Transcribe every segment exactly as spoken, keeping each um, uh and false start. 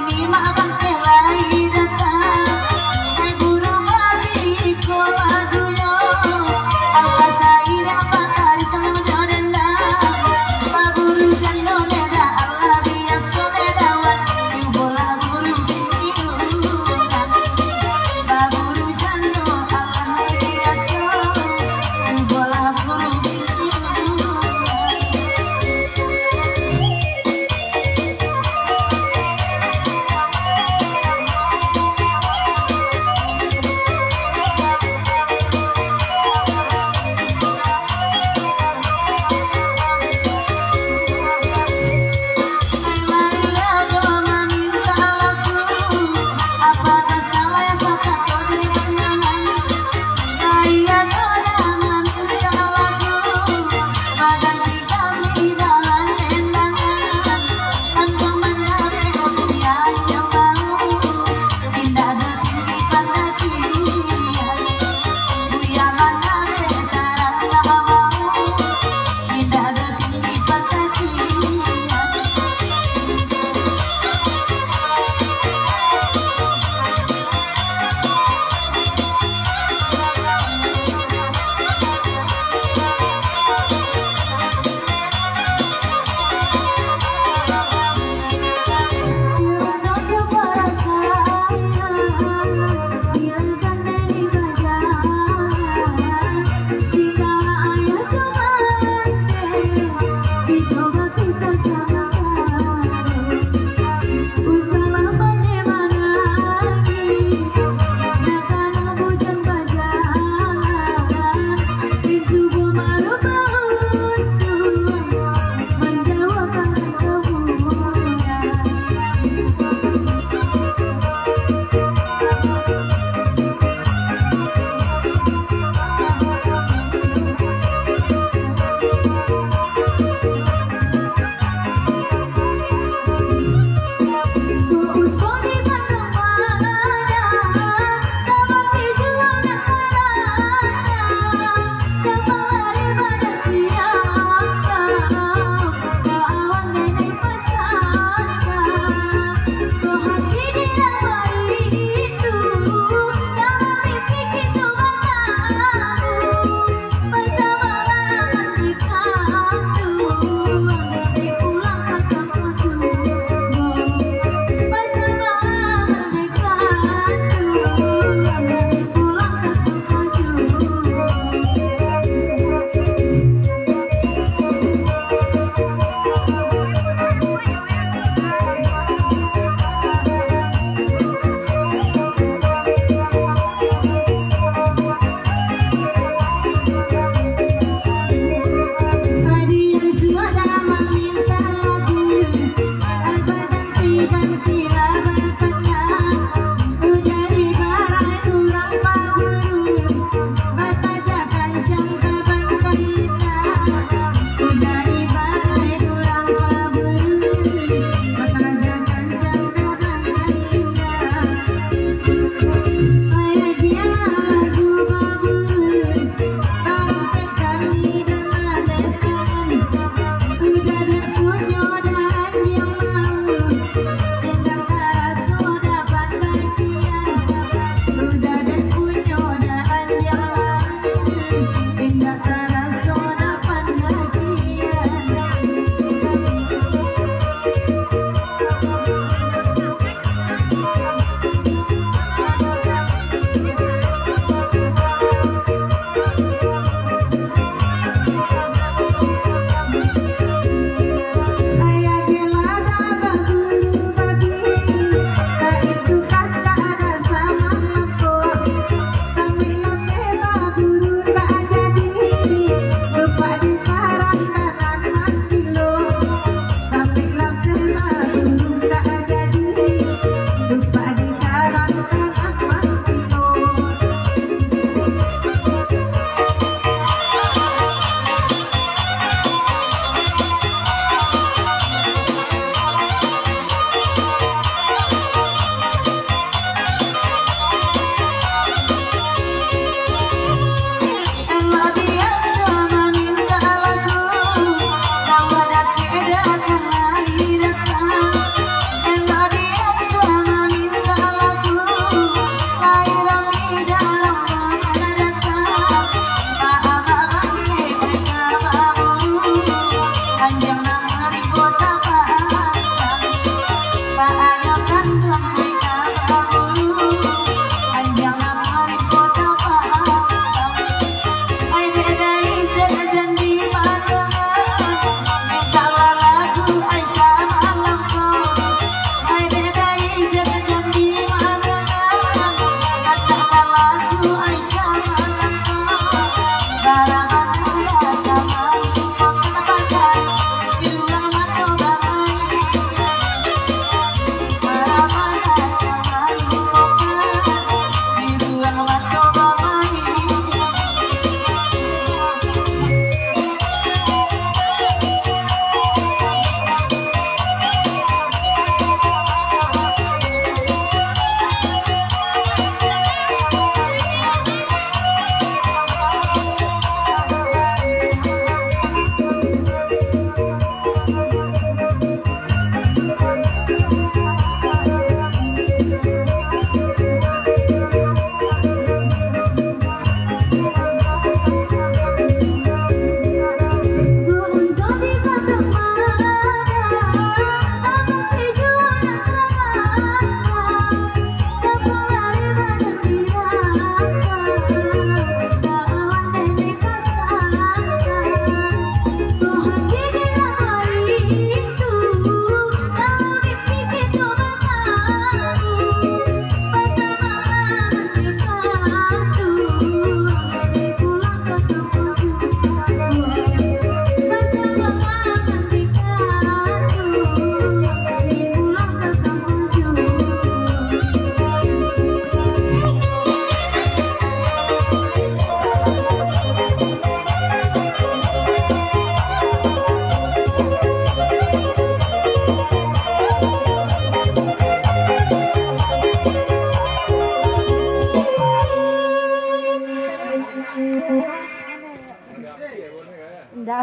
Ni mak bangku lai datang, hai guru babi ko lagunyo. Allah sayang bakari sanang jo dendam. Baburu jando beda Allah biaso dedawan. Cubolah buru binti urang. Baburu jando Allah biaso. Cubolah buru binti urang.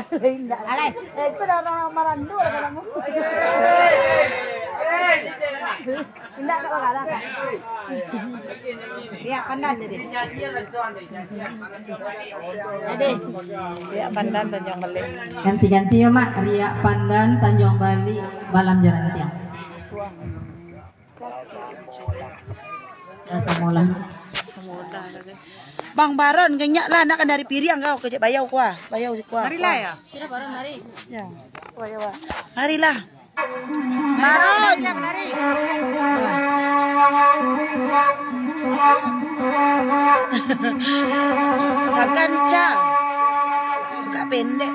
Indak. Alai. Eh, itu dah orang marandu lah kalau ngomong. Indak, tak bakalah, Kak. Riak pandan jadi. Jadi, riak pandan Tanjung Baleh. Ganti-ganti yo, Mak. Riak pandan Tanjung Baleh, Balam Jarantiang. Dah samolah. Bang Baron, genyak lah, nak kan dari Piriang kau, kecek bayau kuah, bayau si kuah. Marilah ya. Sudah Baron, mari. Ya. Kuah ya, Wak. Marilah. Baron. Marilah, mari. Sagan, Ica. Agak pendek.